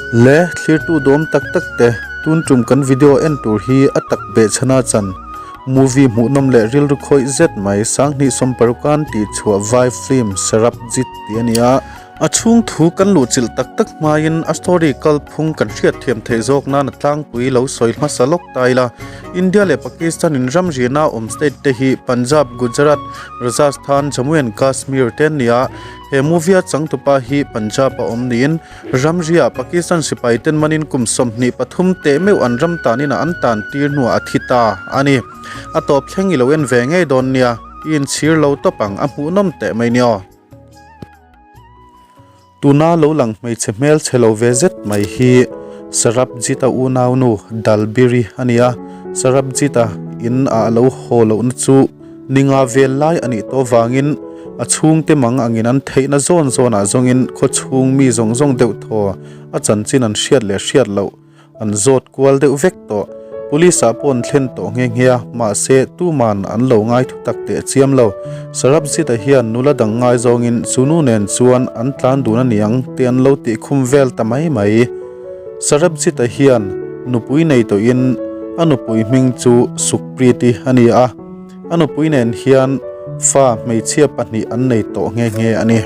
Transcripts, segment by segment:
Le thlirtu dawm tak tak te tun tum kan video en tur hi a tak behchhana chan movie hmuhnawm leh rilru khawih zet mai Sanghnih Sawmparukan tih chhuah vai film Sarabjit tih a ni a. A chhung thu kan luhchilh tak tak hmain a story kalphung kan hriatthiam theih zawk nan a tlangpui lo sawi hmasa lawk ta ila. India leh Pakistan in ramriana awm state te hi Punjab, Gujarat, Rajasthan, Jammu and Kashmir te an ni a. He movie a changtupa hi Punjab a awm niin ramriah Pakistan sipai ten manin kum 23 teh meuh an ram tanin ah an tan tir hnuah a thi ta a ni. A tawp thleng i lo en ve ngei dawn nia, i inchhir lo tawp ang a hmuhnawm teh mai nia. Tuna lo lang hmeichhe hmel chhe lo ve zet mai hi Sarabjit-a unaunu Dalbiri a ni a, Sarabjit-a in ah a lo haw lohna chu ninga vel lai a nih tawh vangin a chhungte mang angin an theihna zawn zawnah zawngin khawchhung mi zawng zawng deuh thaw a chanchin an hriat leh hriat loh An zawt kual deuh vek tawh. Police ah pawh an thlen tawh nghe nghe a, mahse tuman an lo ngai thu tak teh chiam lo. Sarabjit-a hian nula dang ngai zawngin chu nu nen chuan an tlan dun a niang tih an lo tih khum vel ta mai mai. Sarabjit-a hian nupui nei tawhin a nupui hming chu Sukhpreet-i a ni a, a nupui nen hian fa hmeichhia pahnih an nei tawh nghe nghe a ni.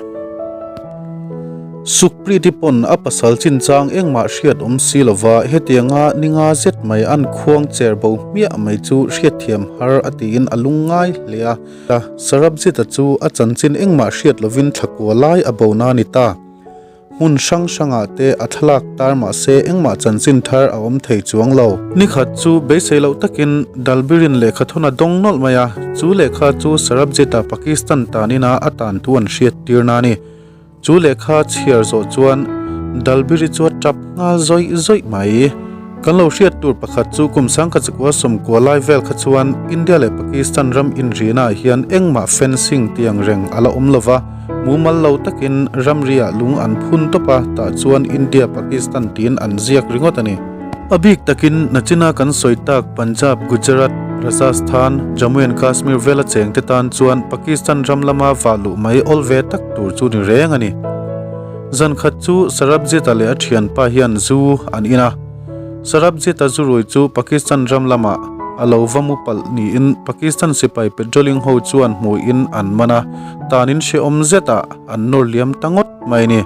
Sukhpreet-i pawn a pasal chinchang engmah hriat awm si lova hetianga ni nga zet mai an khuang cher bo hmiah mai chu hriatthiam har a tiin a lung ngai hle a. Sarabjit-a chu a chanchin engmah hriat lovin thlakua lai a bo na ni ta. Hmun hrang hrangah te a thlalak tar mah se engmah chanchin thar a awm thei chuang lo. Nikhat chu beisei loh takin Dalbirin lehkha thawn a dawng nawlh mai a, chu lehkha chu Sarabjit-a Pakistan tanina a tan thu an hriattir na a ni. Chu lehkha chhiar zawh chuan Dalbiri chu a tap nghal zawih zawih mai. Kan lo hriat tur pakhat chu kum sangkhat chakua sawmkua lai vel kha chuan India leh Pakistan ram inrina ah hian engmah fencing ti ang reng a la awm lo va, mumal lo takin ramri ah lung an phun tawp a, tah chuan India Pakistan tiin an ziak ringawt a ni. A bik takin nachina kan sawi tak Punjab, Gujarat, Rajasthan, Jammu and Kashmir vela chengte tan chuan Pakistan ram lama vah luh mai awl ve tak tur chu ni reng a ni. Zan khat chu Sarabjit-a leh a thianpa hian zu an in a. Sarabjit-a zu rui chu Pakistan ram lamah a lo va mu palh niin Pakistan sipai patrolling ho chuan hmuiin an man a, tanin hrehawm zetah an nawr liam ta ngawt mai a ni.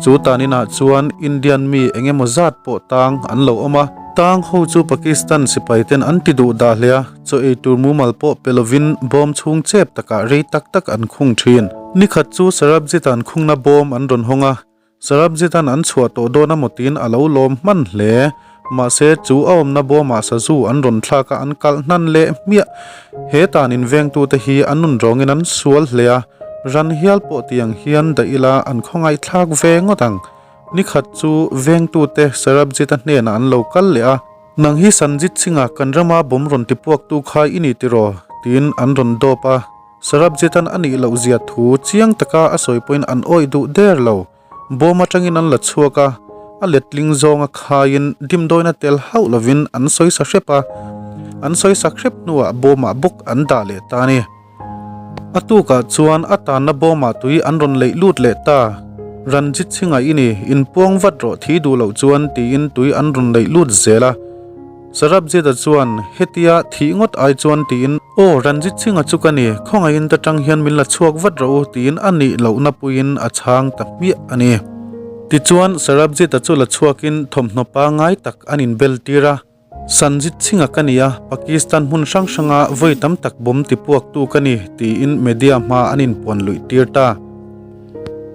Chu taninah chuan Indian mi eng emaw zat pawh tang an lo awm a. Tang ho chu Pakistan sipai ten an ti duh dah hle a, chaw ei tur mumal pawh pe lovin bawm chhung chep takah rei tak tak an khung thin. Nikhat chu Sarabjit-a'n khungna bawm an rawn hawng a, Sarabjit-a'n an chhuah tawh dawn a maw tiin a lo lawm hman hle. Mahse, chu a awmna bawmah sazu an rawn thlak a, an kalh hnan leh hmiah. He tan invengtute hi an nun rawngin an sual hle a, ran hial pawh tiang hian dah ila an khawngaihthlak ve ngawt ang. Nikhat chu vengtute Sarabjit-a hnenah an lo kal leh a, Nang hi Sanjit Singh-a kan rama bawm rawn tipuaktu kha i ni tiraw? tiin an rawn dawp a. Sarabjit-a'n a nih loh zia thu chiang taka a sawi pawhin an awih duh der lo. Bawm atangin an la chhuak a, a letling zawnga khaiin dimdawina tel hauh lovin an sawi sa hrep a, an sawi sak hrep hnuah bawmah bawk an dah leh ta a ni. A tukah chuan a tanna bawmah tui an rawn leih lut leh ta. Ranjit Singh-a i ni, inpuang vat rawh thi duh loh chuan tiin tui an rawn leih lut zel a. Sarabjit-a chuan, Hetia thih ngawt ai chuan tiin, Aw, Ranjit Singh-a chu ka ni, khawngaihin ta tang hian min la chhuak vat rawh u tiin a nih lohna puiin a chhang ta hmiah a ni. Tichuan, Sarabjit-a chu la chhuakin thawmhnaw pangngai tak an inbel tir a. Sanjit Singh-a ka ni a, Pakistan hmun hrang hranga vawi tam tak bomb tipuaktu ka ni, tiin media hma an inpuan luih tir ta.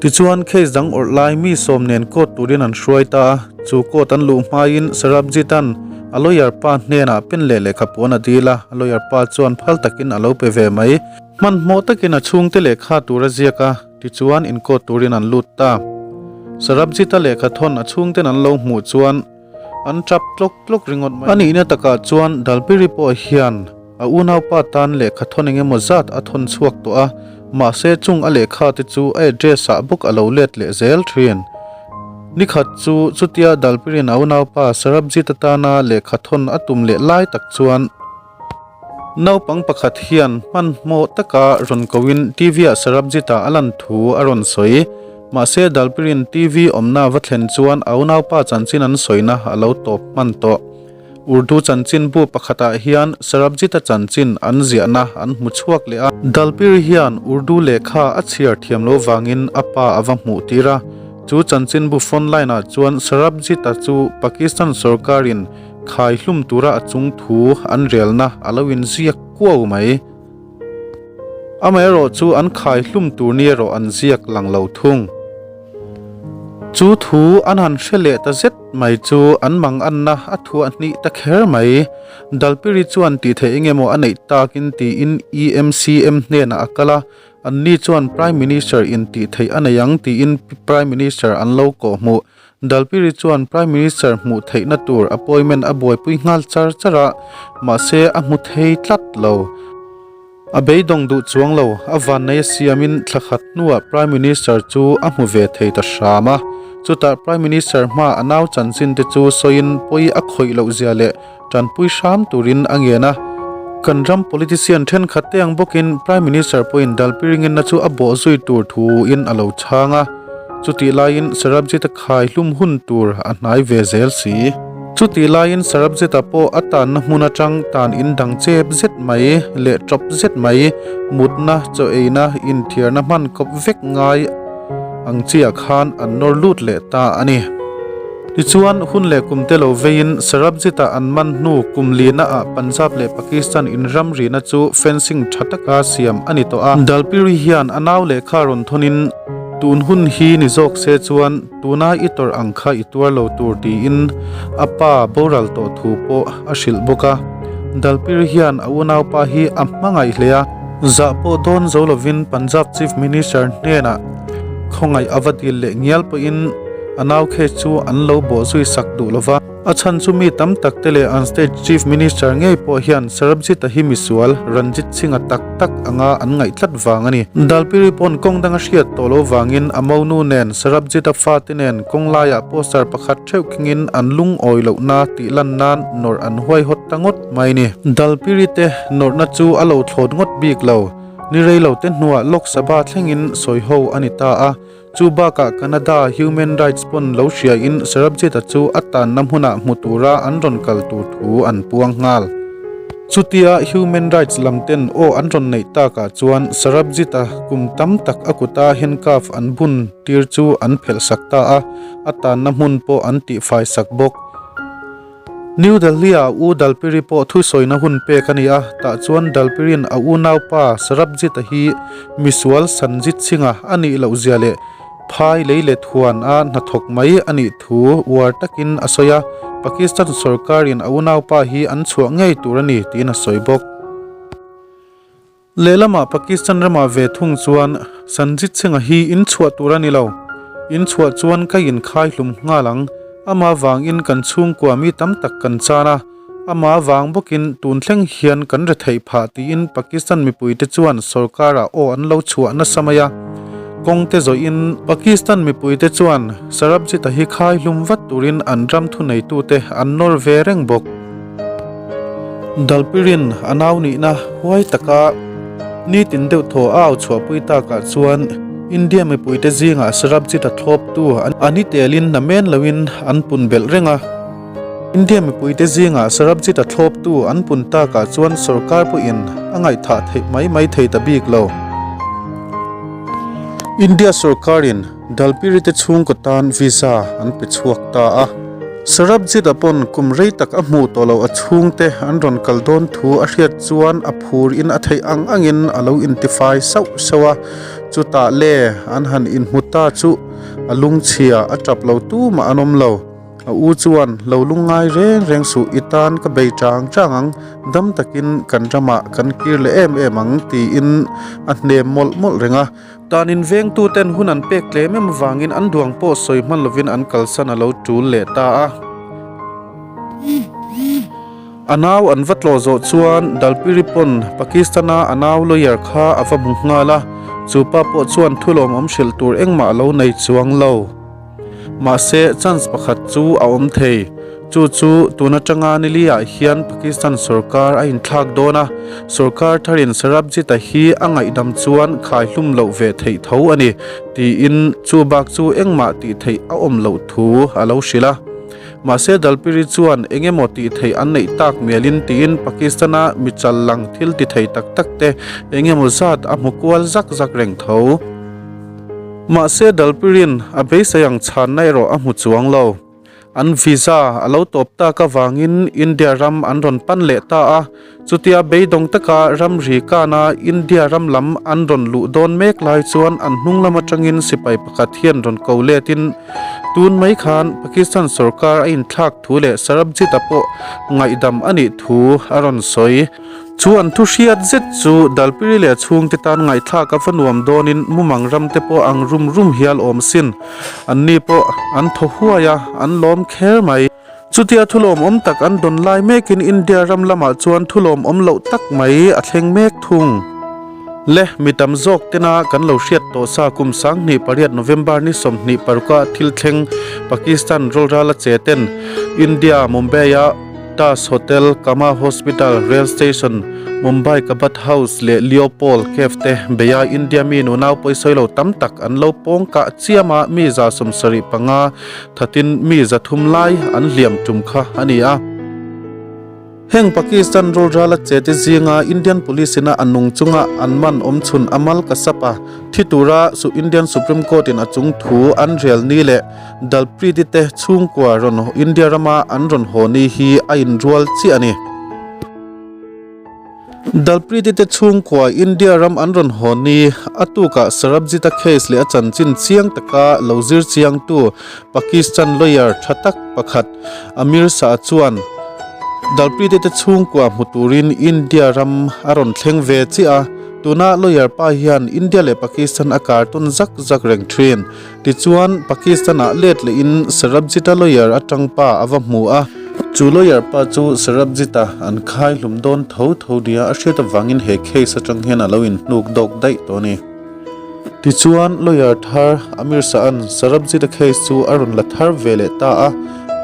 Tichuan, case dang awrh lai mi sawm nen court turin an hruai ta a, chu court an luh hmain Sarabjit-a'n a lawyer pa hnenah pen leh lehkha puan a dil a, a lawyer pa chuan phal takin a lo pe ve mai. Hmanhmawh takin a chhungte lehkha tur a ziak a, tichuan in court turin an lut ta. Sarabjit-a lehkha thawn a chhungten an lo hmuh chuan, An tap tlawk tlawk ringawt mai. A nihna takah chuan Dalbiri pawh hian a unaupa tan lehkha thawn eng emaw zat a thawn chhuak tawh a, mahse chung a lehkha te chu a address ah bawk a lo let leh zel thin. Nikhat chu chutia Dalbiri'n a unaupa Sarabjit atana lehkha thawn a tum leh lai tak chuan naupang pakhat hian hmanhmawh taka rawn koin TV ah Sarabjit-a a lan thu a rawn sawi. Mahse Dalpirin TV awmna va thlen chuan a unaupa chanchin an sawina a lo tawp hman tawh. Urdu chanchinbu pakhatah hian Sarabjit-a chanchin an ziahna an hmu chhuak leh a. Dalpir hian Urdu lehkha a chhiar thiam lo vangin a pa a va hmuh tir a. Chu chanchinbu phone line-ah chuan Sarabjit-a chu Pakistan sorkarin khai hlum tura a chung thu an relna a lo inziak kuau mai. Amaherawh chu an khai hlum tur ni erawh an ziak lang lo thung. Chu thu an han hre leh ta zet mai chu an manganna a thuah hnih ta kher mai. Dalpiri chuan tih theih eng emaw a neih takin tiin EMCM hnenah a kal a, anni chuan Prime Minister in tih theih a nei ang tiin Prime Minister an lo kawh hmuh. Dalpiri chuan Prime Minister hmuh theihna tur appointment a buaipui nghal char char a, mahse a hmu thei tlat lo. A beidawng duh chuang lo, a vannei a siamin thla khat hnuah Prime Minister chu a hmu ve thei ta hram a. Chutah Prime Minister hmaa a nau chanchin te chu sawiin pawi a khawih loh zia leh tanpui hram turin a ngen a. Kan ram politician thenkhat te ang bawkin Prime Minister pawhin Dalpiringinna chu a bawh zui tur thuin a lo chhang a. Chutih laiin Sarabjit-a khai hlum hun tur a hnai ve zel si. Chutih laiin Sarabjit-a pawh a tanna hmun atang tan in dang chep zet mai leh tawp zet mai, mutna, chaw eina, inthiarna hman kawp vek ngai ang chiah khan an nawr lut leh ta a ni. Tichuan, hun leh kum te lo veiin Sarabjit-a an man hnu kum lina ah Punjab leh Pakistan inramrina chu fencing tha taka siam a ni tawh a. Dalpiri hian a nau lehkha rawn thawnin tun hun hi ni zawk se chuan Tuna i tawrh ang kha i tuar lo tur tiin a pa boral tawh thu pawh a hrilh bawk a. Dalpir hian a unaupa hi a hmangaih hle a. Zah pawh dawn zo lovin Punjab Chief Minister hnenah khawngaih a va dil leh ngial pawhin a nau case chu an lo bawh zui sak duh lova. A chhan chu mi tam tak te leh an state chief minister ngei pawh hian Sarabjit-a hi misual, Ranjit Singh-a tak tak anga an ngaih tlat vang a ni. Dalpiri pawn kawng dang a hriat tawh lo vangin a monu nen Sarabjit-a fate nen kawng laiah poster pakhat theuh kengin an lungawi lohna tih lan nan nawrh an huaihawt ta ngawt mai ni. Dalpiri te nawrhna chu a lo thlawt ngawt bik lo. Ni rei lo te hnuah Lok Sabha thlengin sawiho a ni ta a. Chu bakah Canada Human Rights pawn lo hriain Sarabjit-a chu a tanna hmunah hmu tura an rawn kal tur thu an puang nghal. Chutia Human Rights lam ten aw an rawn neih takah chuan Sarabjit-a kum tam tak a kuta handcuff an bun tir chu an phelh sak ta a, a tanna hmun pawh an tihfai sak bawk. New Delhi-ah U Dalpiri pawh thusawina hun pek a ni a, tah chuan Dalpiri'n a unaupa Sarabjit-a hi misual Sanjit Singh-a a nih loh zia leh phai lei let huan a hnathawk mai a nih thu uar takin a sawi a, Pakistan sorkarin a unaupa hi an chhuah ngei tur a ni tiin a sawi bawk. Lehlamah Pakistan ramah ve thung chuan Sanjit Singh-a hi in chhuah tur a ni lo. In chhuah chuan ka inkhai hlum nghal ang. Amah vangin kan chhungkua mi tam tak kan chan a, amah vang bawkin tun thleng hian kan retheih phah tiin Pakistan mipuite chuan sorkarah aw an lo chhuah nasa mai a. Kawngte zawhin Pakistan mipuite chuan Sarabjit-a hi khai hlum vat turin an ram thuneitute an nawr ve reng bawk. Dalpirin a nau nihna huai taka nitin deuh thaw a au chhuahpui takah chuan India mipuite zingah Sarabjit-a thlawptu a ni telin na men loin an pun belh reng a. India mipuite zingah Sarabjit-a thlawptu an pun takah chuan sorkar pawhin a ngaihthah theih mai mai thei ta bik lo. India sorkarin Dalpiri te chhungkaw tan visa an pe chhuak ta a. Sarabjit-a pawn kum rei tak a hmuh tawh loh a chhungte an rawn kal dawn thu a hriat chuan a phur in a theih ang angin a lo intifai sauh sauh a. Chutah le an han inhmu ta chu a lungchhia a tap lo tumah an awm lo. A u chuan lo lungngai reng reng suh i tan ka bei chang chang ang, dam takin kan ramah kan kir leh em em ang tiin a hnem mawlh mawlh reng a. Tanin vengtuten hun an pek tlem em avangin an duang pawh sawi hman lovin an kalsan a lo tul leh ta a. A nau an va tlawh zawh chuan Dalpiri pawn Pakistan-a a nau lawyer kha a va hmu nghal a, chu pa pawh chuan thulawmawm hrilh tur engmah a lo nei chuang lo. Mahse, chance pakhat chu a awm thei. Chu chu tun atanga nili-ah hian Pakistan sorkar a inthlak dawn a, sorkar tharin Sarabjit-a hi a ngaihdam chuan khaihlum loh ve theih tho a ni, tiin chu bak chu engmah tih theih a awm loh thu a lo hrilh a. Mahse Dalpiri chuan eng emaw tih theih an neih tak mialin tiin Pakistan-a mi chal lang thil ti thei tak tak te eng emaw zat a hmu kual zak zak reng tho. Mahse Dalpirin a beisei ang chhanna erawh a hmu chuang lo. An visa a lo tawp tak avangin India ram an rawn pan leh ta a, chutia beidawng taka ramri kana India ram lam an rawn luh dawn mek lai chuan an hnung lam atangin sipai pakhat hian rawn ko letin tun mai khan Pakistan sorkar a inthlak thu leh Sarabjit-a pawh ngaihdam a nih thu a rawn sawi. Chu an thu hriat zet chu Dalpiri leh a chhungte tan ngaihthlak a va nuam dawnin mumang ram te pawh ang rum rum hial awm sin. Anni pawh an thaw huai a, an lawm kher mai. Chutia thulawmawm tak an dawn lai mekin India ram lamah chuan thulawmawm loh tak mai a thleng mek thung. Le, mi tam zawk tena kan lo hriat tawh sa kum 28 November ni 26 a thil thleng Pakistan rawlrala che ten India Mumbai-a Taj Hotel, Cama Hospital, Rail Station, Mumbai Kabat House leh Leopold Cafe te beia India mi nunau pawisawi lo tam tak an lo pawng kah chiam a, mi 75 thatin mi 300 lai an hliam tum kha a ni a. Heng Pakistan rawlrala che te zinga Indian Police ina a nung chunga an man awm chhun Amal Kasap a thi tura Indian Supreme Court in a chung thu an rel ni leh Dalpreet-i te chhungkua rawn India rama an rawn haw ni hi a inrual chiah a ni. Dalpreet-i te chhungkua India ram an rawn haw ni a tukah Sarabjit-a case leh a chanchin chiang taka lo zir chiangtu Pakistan lawyer tha tak pakhat Amir Shah chuan Dalpreet-i te chhungkua hmu turin India ram a rawn thleng ve chiah a, tuna lawyer pa hian India leh Pakistan a kar tawn zak zak reng thin. Tichuan, Pakistan-ah let lehin Sarabjit-a lawyer atang pa a va hmu a. Chu lawyer pa chu Sarabjit-a an khai hlum dawn tho tho nia a hriat avangin he case atang hian a lo inhnuk dawk daih tawh a ni. Tichuan, lawyer thar Amir Shah-a'n Sarabjit-a case chu a rawn la thar ve leh ta a.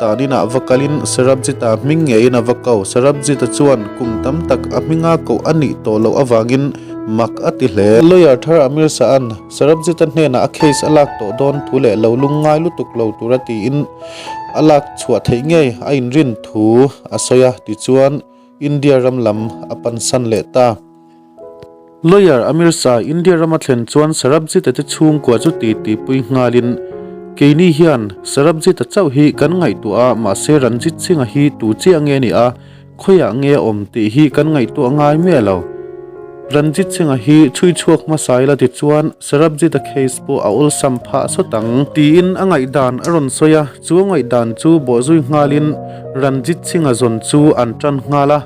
Tanin-ah va kalin Sarabjit-a hming ngeiin a va ko. Sarabjit-a chuan kum tam tak a hminga koh a nih tawh loh avangin mak a ti hle. Lawyer thar Amir Shah-a'n Sarabjit-a hnenah a case a lak tawh dawn thu leh lo lungngai lutuk lo tura tiin a lak chhuah theih ngei a inrin thu a sawi a, tichuan India ram lam a pansan leh ta. Lawyer Amir Shah India rama thlen chuan Sarabjit-a te chhungkua chu titi pui nghalin, Keini hian Sarabjit-a chauh hi kan ngaihtuah a, mahse Ranjit Singh-a hi tu chiah nge ni a, Khawiah nge a awm tih hi kan ngaihtuah ngai miah lo. Ranjit Singh-a hi chhui chhuak hmasa ila tichuan Sarabjit-a case pawh a awlsam phah sawt ang. Tiin a ngaihdan a rawn sawi a, chu a ngaihdan chu bawhzui nghalin Ranjit Singh-a zawn chu an tan nghal a.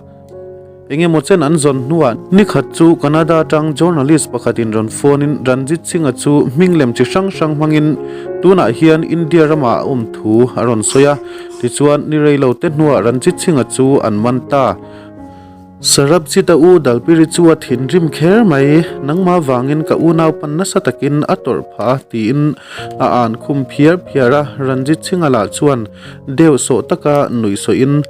Engemaw chen an zawn hnuah nikhat chu Canada atang journalist pakhatin rawn phone-in Ranjit Singh-a chu hming lem chi hrang hrang hmangin tunah hian India ramah a awm thu a rawn sawi a. Tichuan, ni rei lo te hnuah Ranjit Singh-a chu an man ta. Sarabjit-a u Dalpiri chu a thinrim kher mai, Nangmah vangin ka unau pan nasa takin a tawrh phah a, tiin a an khum phiar phiar a. Ranjit Singh-a lah chuan deuh sawh taka nuih sawihin,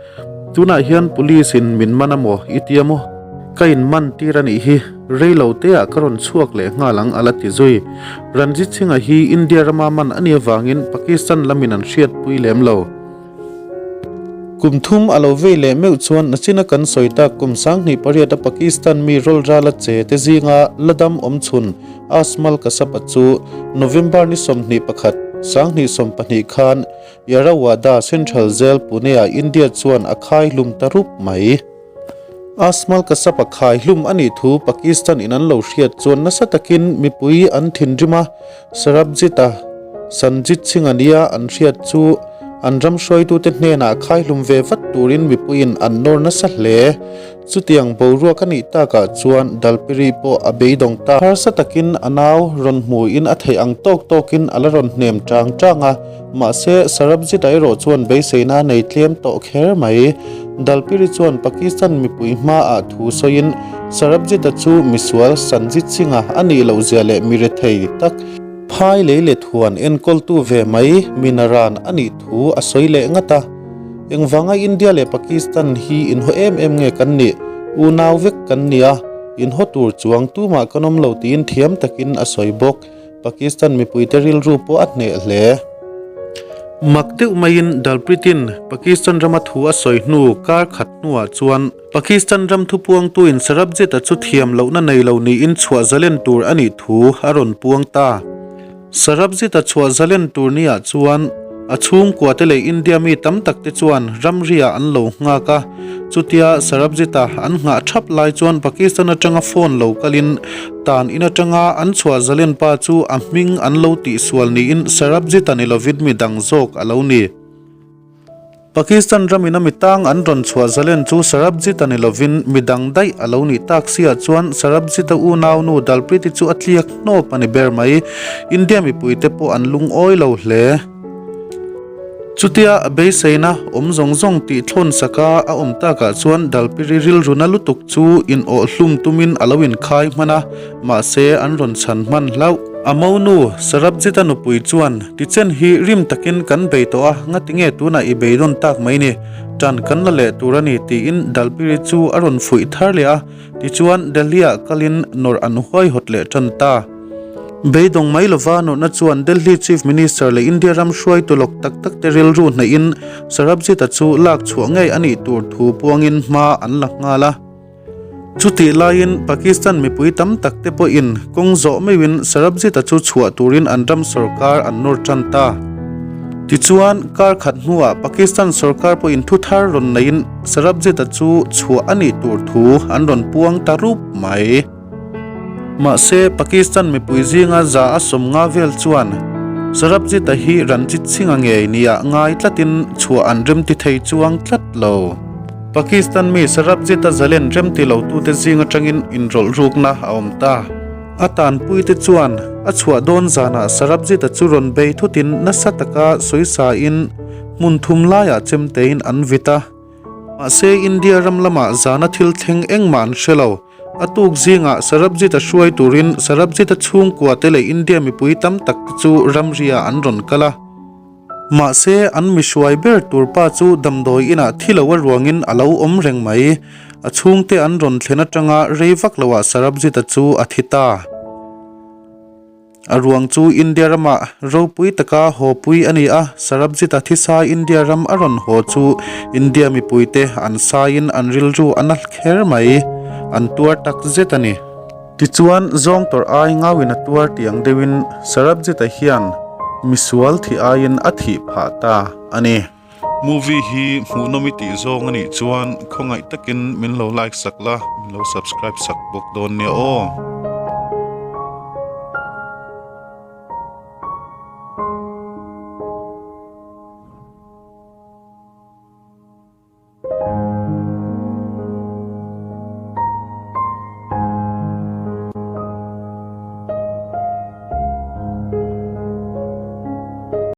Tunah hian police-in min man a maw i tia maw? Ka inman tir a nih hi, rei lo teah ka rawn chhuak leh nghal ang a la ti zui. Ranjit Singh-a hi India rama man a nih avangin Pakistan lamin an hriatpui lem lo. Kum thum a lo vei leh meuh chuan nachina kan sawi tak kum 28 a Pakistan mi rawlrala che te zinga la dam awm chhun Asmal Kasap-a chu November ni 21, 2020 khan Yerawada Central Jail Pune-ah India chuan a khai hlum ta rup mai. Asmal Kasap a khai hlum a nih thu Pakistan in an lo hriat chuan nasa takin mipui an thinrim a, Sarabjit-a Sanjit Singh-a nia an hriat chu an ram hruaitute hnenah khai hlum ve vat turin mipuiin an nawr nasa hle. Chutiang boruak a nih takah chuan Dalpiri pawh a beidawng ta. Harsa takin a nau rawn hmuin a theih ang tawk tawkin a la rawn hnem chang chang a, mahse Sarabjit-a erawh chuan beiseina a nei tlem tawh kher mai. Dalpiri chuan Pakistan mipui hmaah thu sawiin Sarabjit-a chu misual Sanjit Singh-a a nih loh zia leh mi rethei tak, phai lei let huan enkawltu ve mai minaran a nih thu a sawi leh ngat a. Engvanga India leh Pakistan hi inhaw em em nge kan nih? Unau vek kan ni a, inhaw tur chuang tumah kan awm lo tiin thiam takin a sawi bawk. Pakistan mipuite rilru pawh a hneh hle. Mak deuh maiin Dalpritin Pakistan rama thu a sawi hnu kar khat hnuah chuan Pakistan ram thupuangtuin Sarabjit-a chu thiam lohna nei lo niin chhuah zalen tur a nih thu a rawn puang ta. Sarabjit-a chhuah zalen tur niah chuan a chhungkuate leh India mi tam takte chuan ramriah an lo nghak a. Chutia Sarabjit-a an nghah thap lai chuan Pakistan atanga phone lo kalin tan in atanga an chhuah zalen pa chu a hming an lo tihsual niin Sarabjit-a ni lovin mi dang zawk a lo ni. Pakistan ramin a mitang an rawn chhuah zalen chu Sarabjit-a ni lovin mi dang daih a lo nih tak siah chuan Sarabjit-a unaunu Dalpreet-i chu a tliak hnawp a ni ber mai. India mipuite pawh an lungawi lo hle. Chutia a beiseina awm zawng zawng tih thlawn saka a awm takah chuan Dalpiri rilruna lutuk chu inawh hlum tumin a lo inkhai hman a, mahse an rawn chhan hman hlauh. A monu, Sarabjit-a nupui chuan, Tichen hi rim takin kan bei tawh a, ngatinge tunah i beidawn tak mai ni? Tan kan la leh tur a ni, tiin Dalpiri chu a rawn fuih thar leh a. Tichuan, Delhi-ah kalin nawrh an huaihawt leh tan ta. Beidawng mai lova nawrhna chuan Delhi Chief Minister leh India ram hruaitu lawk tak tak te rilru hnaihin Sarabjit-a chu lak chhuah ngei a nih tur thu puangin hma an la nghal a. Chutih laiin Pakistan mipui tam tak te pawhin kawng zawh meuhin Sarabjit-a chu chhuah turin an ram sorkar an nawr tan ta. Tichuan, kar khat hnuah Pakistan sorkar pawhin thu thar rawn neiin Sarabjit-a chu chhuah a nih tur thu an rawn puang ta rup mai. Mahse, Pakistan mipui zinga za a 50 vel chuan Sarabjit-a hi Ranjit Singh-a ngei nia ngai tlatin chhuah an remti thei chuang tlat lo. Pakistan mi Sarabjit-a zalen remti lotute zing atangin inrawlh rukna a awm ta. A tanpuite chuan a chhuah dawn zanah Sarabjit-a chu rawn bei thutin nasa taka sawisain hmun thum laiah chemtein an vit a. Mahse, India ram lamah zana thil thleng engmah an hre lo. A tuk zingah Sarabjit-a hruai turin Sarabjit-a chhungkuate leh India mipui tam takte chu ramriah an rawn kal a. Mahse, an mi hruai ber tur pa chu damdawi inah thi lo a ruangin a lo awm reng mai. A chhungte an rawn thlen atanga rei vak loah Sarabjit-a chu a thi ta. A ruang chu India ramah ropui taka hawpui a ni a, Sarabjit-a thisa India ram a rawn haw chu India mipuite an saiin an rilru a na kher mai. An tuar tak zet a ni. Tichuan, zawng tawrh ai ngauin a tuar tih ang deuhin Sarabjit-a hian misual thih aiin a thih phah ta a ni. Movie hi hmuhnawm i tih zawng a nih chuan khawngaih takin min lo like sak la, min lo subscribe sak bawk dawn nia aw.